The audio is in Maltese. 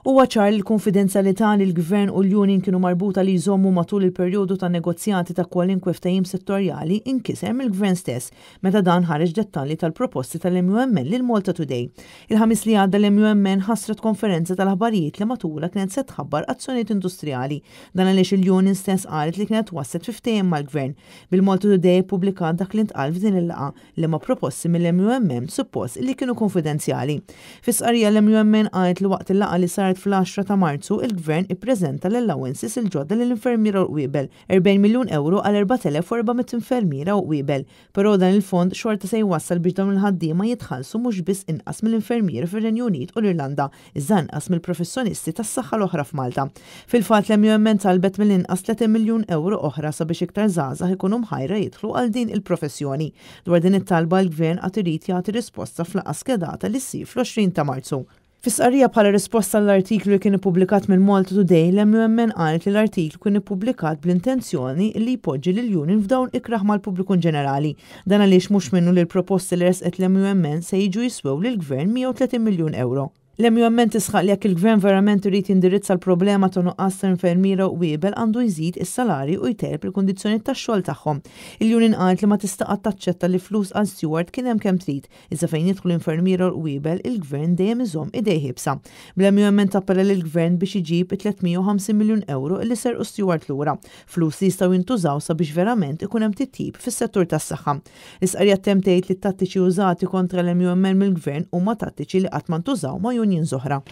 Huwa ċar li l-kunfidenzjalità li l-Gvern u l-Union kienu marbuta li jżommu matul il-perjodu ta' negozjati ta' kwalinkwe ftehim settorjali inkiser mill-Gvern stess meta dan ħareġ dettalji tal-proposti tal-MUMN lil Malta Today. Il-Ħamis li għadda l-MUMN ħassret konferenza tal-aħbarijiet li matulha kienet se tħabbar azzjonijiet industrijali. Dan għaliex il-Union stess qalet li kienet waslet fi ftehim mal-Gvern. Bil-Malta Today ippubblikat dak li ntqal f'din il-laqgħa liema proposti mill-MUMN suppost li kienu kunfidenzjali. Fi stqarrija l-MUMN qalet li waqt il-laqgħa li saret fl-10 ta' Marzu il-Gvern ippreżenta l-allowances il-ġodda lill-infermiera u l-qwiebel, 40 miljun ewro għal 4,400 infermiera u qwiebel. Però dan il-fond xorta se jwassal biex dawn il-ħaddiema jitħallsu mhux biss inqas mill-infermieri fir-Renju Unit u l-Irlanda, iżda inqas mill-professjonisti tas-saħħa l-oħra f'Malta. Fil-fatt l-MUMN talbet mill-inqas 30 miljun ewro oħra sabiex iktar żgħażagħ ikunu mħajra jidħlu għal din il-professjoni. Dwar din it-talba l-Gvern għad irid jagħti risposta f'laqgħa skedata li ssir fl-20 ta' Marzu. Fi stqarrija bħala risposta għall-artiklu li kien ippubblikat minn Malta Today, l-MUMN qalet li l-artiklu kien ippubblikat bl-intenzjoni li jpoġġi lill-union f'dawl ikrah mal-pubbliku inġenerali. Dan għaliex mhux minnu li l-proposti li ressqet l-MUMN se jiġu jiswew lill-Gvern 130 miljun ewro. L-MUMN tisħaq li jekk il-Gvern verament irid jindirizza l-problema ta' nuqqas ta' infermiera u qwiebel għandu jżid is-salarji u jtejjeb il-kundizzjonijiet tax-xogħol tagħhom. Il-union qalet li ma tista' qatt taċċetta li flus għal Steward kien hemm kemm trid, iżda fejn jidħlu l-infermiera u l-qwiebel, il-Gvern dejjem iżomm idejh iebsa. Bl-MUMN tappella lill-Gvern biex iġib it-350 miljun ewro li serqu Steward lura, flus li jistgħu jintużaw sabiex verament ikun hemm titjib fis-settur tas-saħħa. L-istqarrija ttemm tgħid li t-tattiċi użati kontra l-MUMN mill-Gvern huma tattiċi li qatt ma ntużaw ma' unions oħra.